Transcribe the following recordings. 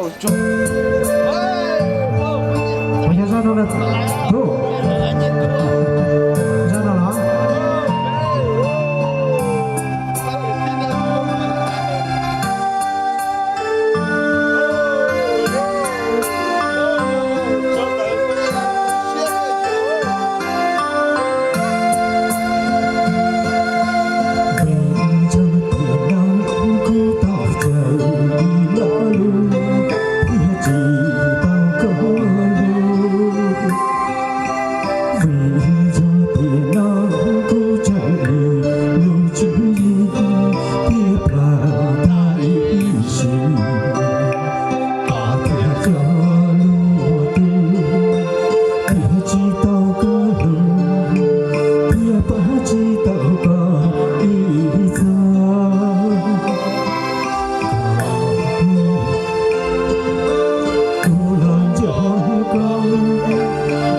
Puas yog zaj no na tub? Zaj no los? Vim yog tias no kuv tseem li lub tswv yim thiab plaub tag ib sim, kom thiaj coj lub tuaj thiaj tsis tau koj hlub, thiaj pab tsis tau koj ib txoj. Kuv los nco koj,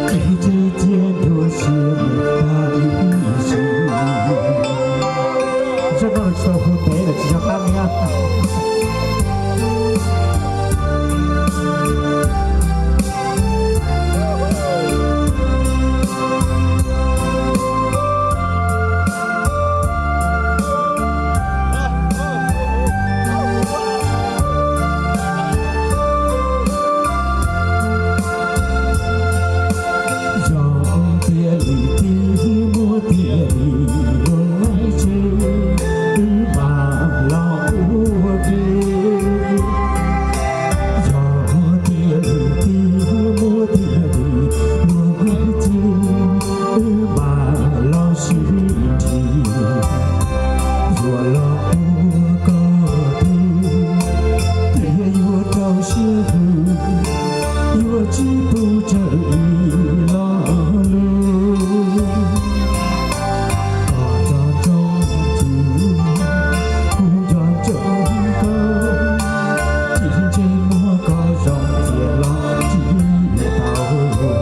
tsis tseem cia nruab siab tag ib sim. Zaj no tsis tau hu ntev lawm, tsis yog qab niab. Yog tias lwm tiam muaj tiam li luag tsev, wb mam los ua ke. Yog tias lwm tiam muaj tiam li luag tsev, wb mam los sib nrhiav. Yuav los ua koj twg, thiaj yuav rau siab hlub, yuav tsis pub tsawg ib lo lus. Koj nco ntsoov kuv, kuv nco ntsoov koj, tsis ntseeg muab koj zoo txias los tsis tau.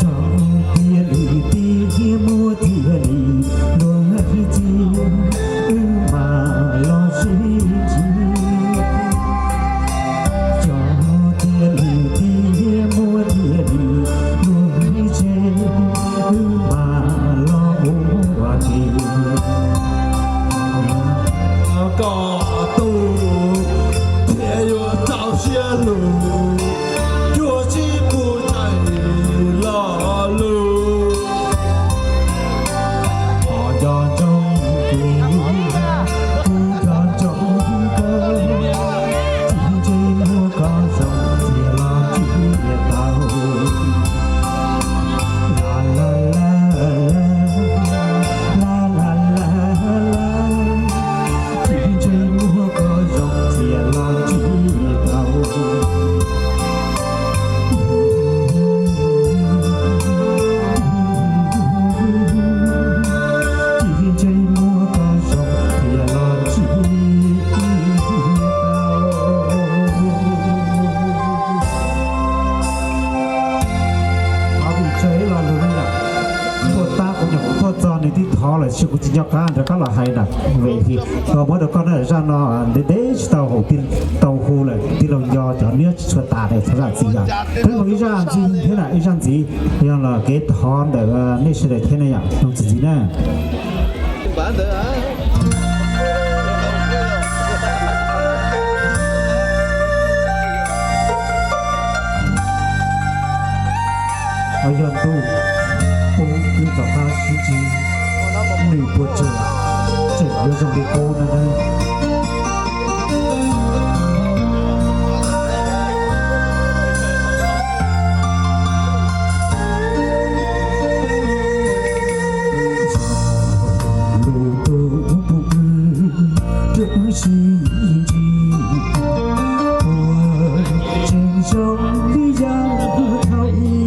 Yog tias lwm tiam muaj tiam li luag tsev, wb mam los sib nrhiav. Yog tias lwm tiam muaj tiam li luag tsev, wb mam los ua ke. Koj twg thiaj yuav rau siab hlub, yuav tsis pub tsawg ib lo lus. Koj nco ntsoov kuv, kuv nco ntsoov koj, tsis ntseeg muab koj zoo txias los tsis tau. La la la la, la la la la, tsis ntseeg muab koj zoo txias los tsis tau. Tsis ntseeg muab koj zoo txias los tsis tau. Qhov vim tsawg ib lo lus no yom, tuaj tab kuv nyuam qhuav tuaj txog nws twb thov lawm, sis kuv tsis nco qab rov qab los hais na. Vim muab rau koj na, zaj no ntev ntev tsis tau haum, tau hu lawm, tij laug nco cov niab tsis tshua tas, thov zam txim yom. Peb muaj ib zaj ntxiv thiab na, ib zaj ntxiv yog los kev thov ntawm nej sawv daws thiab na yom, mloog txuas ntxiv na. Yog ntuj poob wb rov qab sib ntsib, nws puas tseem, tseem yuav zoo li qub no na. Lub ntuj poob wb rov sib ntsib, puas tseem zoo li yav thaum ub.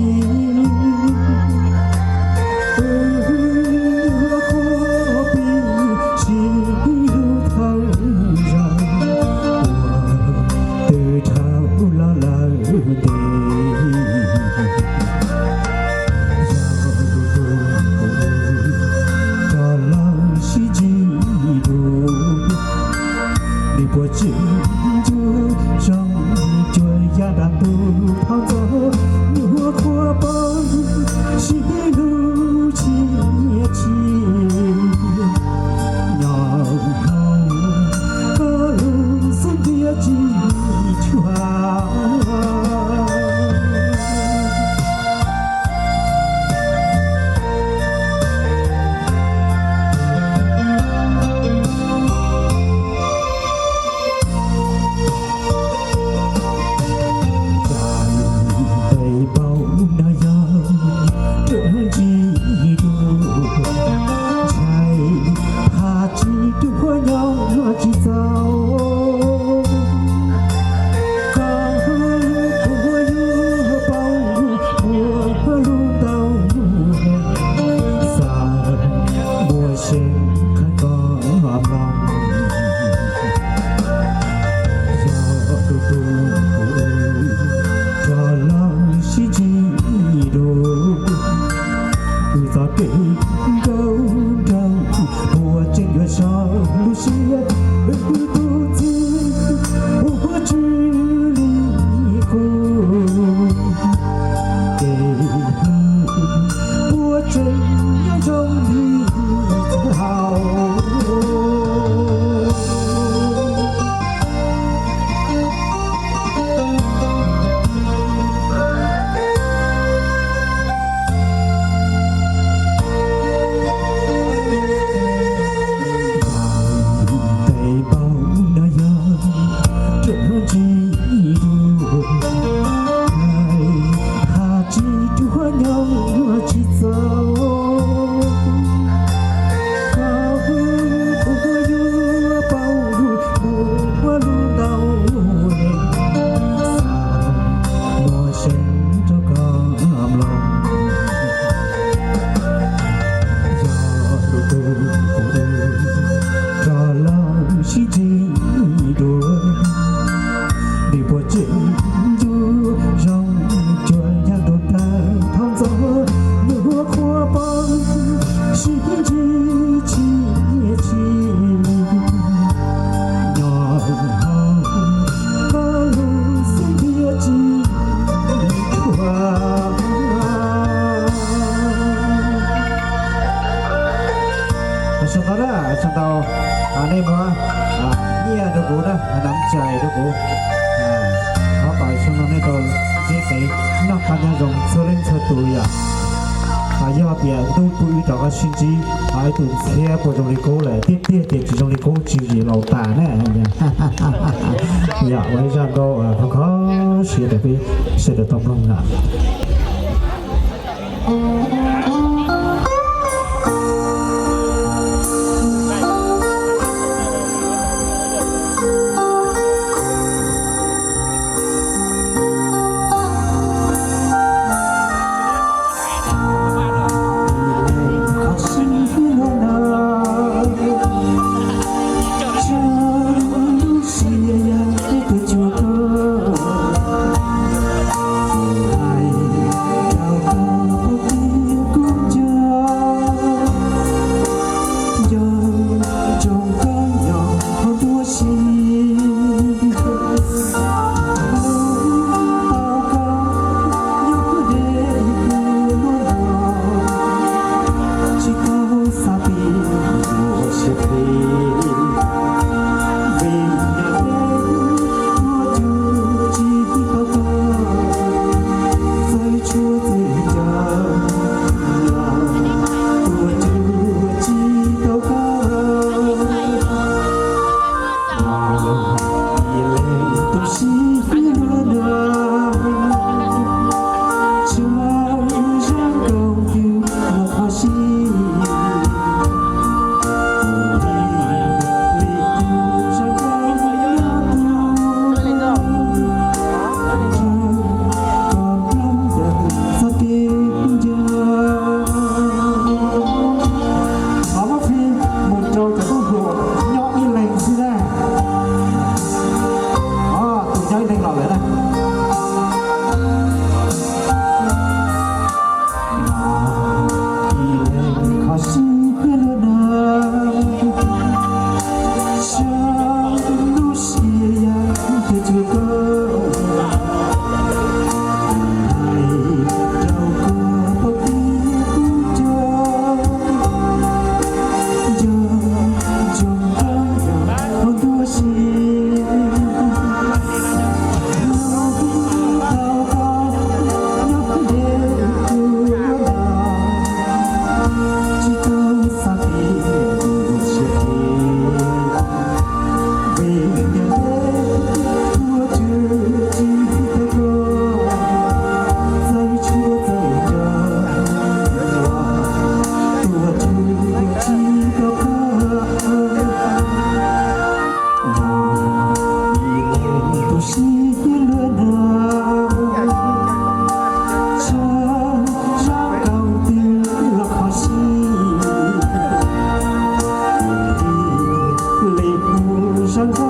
Wb qhuab pib sib hlub thawj zaug, uas twb dhau los lawm ntev. Puas tseem nco zoo cuag yav nram ntug thaum ntxov, nyuam qhuav pom sib hlub txhia txhia, nyob hauv koj lub xub ntiag tsis tshua. Ntais npaum no yog rau ntsis dua, ntshai has tsis tuaj nyob tsis txaus. Koj puas yuav paub ua lub ntau, xav muaj seej qhia koj mloog. Yog tus tus kuv rov los sib ntsib dua, wb txoj kev nkauj nraug puas tseem yuav so lub siab, wb tus txiv puas tsw li qub, kev hlub puas tseem nyob zoo li thaum. Ntais npaum no yog rau ntsis dua, ntshai has tsis tuaj nyob tsis txaus. Koj puas yuav paub ua lub ntau, xav muaj seej rau koj mloog. Yog tus tus kuv rov los sib ntsib dua, nws puas tseem nco zoo cuag yav nraug thaum ntxov, nyuam qhuav pom sib ntsib txhia txhia, nyob hauv koj lub xub ntiag tsis tshua. Sau ntau na, sau ntau. Nej muab nyiaj rau kuv na, naj tsais rau kuv. Thov kom xyoo no nej tau ntsib kev noj qab nyob zoo txhua leej txhua tus yom. Yog tias ntuj pw wb rov qab sib ntsib, ib tug ntxhiab puas zoo li qub lawm, tiag tiag tias tsis zoo li qub tsis vim laus tas na. Yog ua ib zaj nkauj kho kho siab rau peb sawv daws tau mloog na. Muab phim mus rau cov tub hluas nyob ib leeg xwb na. Nyob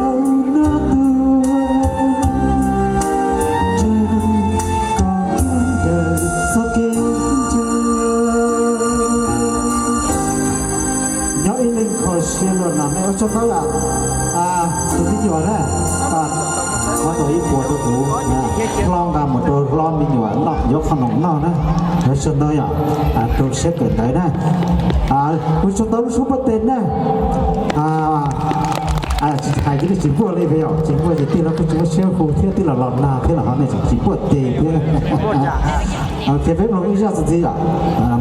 ib leeg kho siab luaj no, nej ua tsaug ntau yom. Tus me nyuam na, muab tau ib puas rau kuv, hlob nqa mus rau hlob me nyuam noj, yuav qhov noom noj na. Ua tsaug ntau yom, rau siab kawm ntawv na. Ua tsaug ntau lub suab npuaj teg na. Tsis hais tias nej tsis npuaj li, yog tsis npuaj ces tij laug kuj tsis muaj siab hu thiab, tij laug los nag thiab los ho nej tseem tsis npuaj teg thiab. Ok, peb mloog ib zaj txuas ntxiv yom,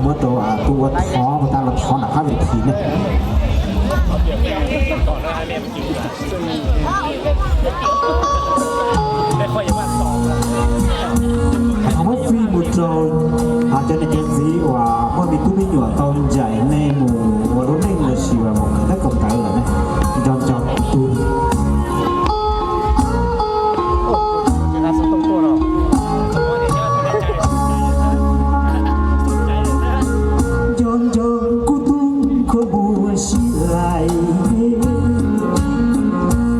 muab rau kuv ua thov, ua tab los thov nram qab ves this na. Hais muab fij mus rau cov niam cov txiv uas muaj me tub me nyuam tau ncaim nej mus ua lub neej los sis uas mus kawm tab kawm ntawv lawm na, nco nco kuv tub. Nco nco kuv tub kua muag sib lais,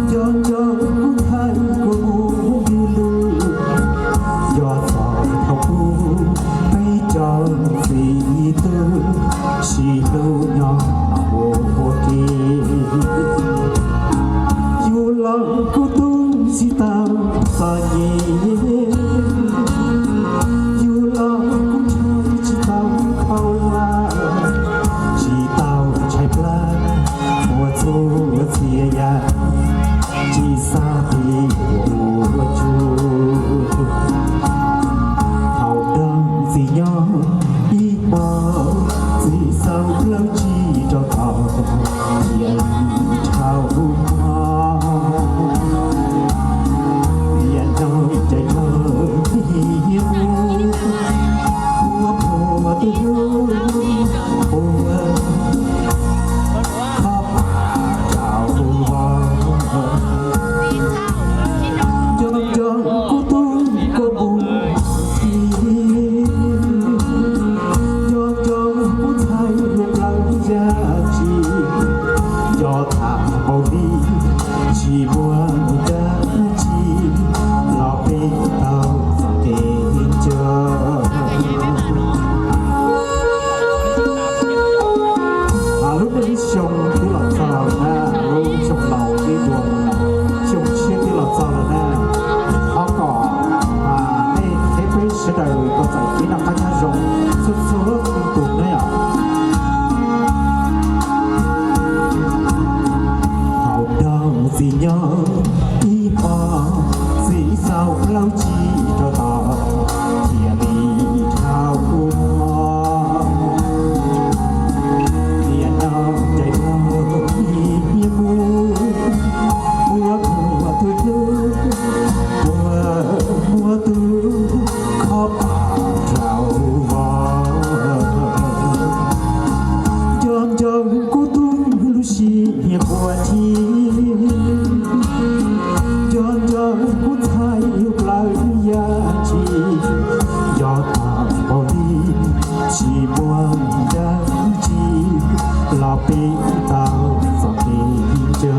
nco nco kuv ntxhais kua muag du lug, yog txog thaum ub peb cov txiv tub sib hlub nyob ua ke. Yus los kuv tub tsis tau txom nyem, yus los kuv ntshai tsis tau khaub hlab, tsis tau ntshai plab, ua txhua txhia yam tsis xav pib ua tsuj. Thaum nrog txiv nyob ib hmo, txiv xaus plaub tsib rau tom, thiaj li dhau hmo. Niam no cais rau niam mus, ua phuaj tus hlub, ua khob pam rau hmo. Nco nco kuv tub kua muag ti, nco nco kuv ntxhais lub plawv yaj tsis, nco tham npaum li tsis muaj dab tsi los peb tau txoj kev nco. Lub neej xyoo twb los txog lawm na, lub xyoo laus twb dua mus lawm, xyoo tshiab twb los txog lawm na. Thov kom nej thiab peb sawv daws tau txais kev noj qab nyob zoo txhua txhua leej txhua tus na yom. Thaum nrog txiv nyob ib hmo, txiv xaus plaub tsib rau tom, thiaj li dhau hmo. Niam no cais rau niam mus, ua phuaj tus hlub, ua muaj tus khob pam rau hmo. Nco nco kuv tub lub siab quaj thib, nco nco kuv ntxhais lub plawv yaj tsis, nco tham npaum li tsis muaj dab tsi los peb tau txoj kev nco.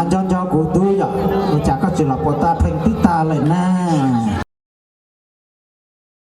Nco nco kuv tub yom, ua cas koj tsis los pov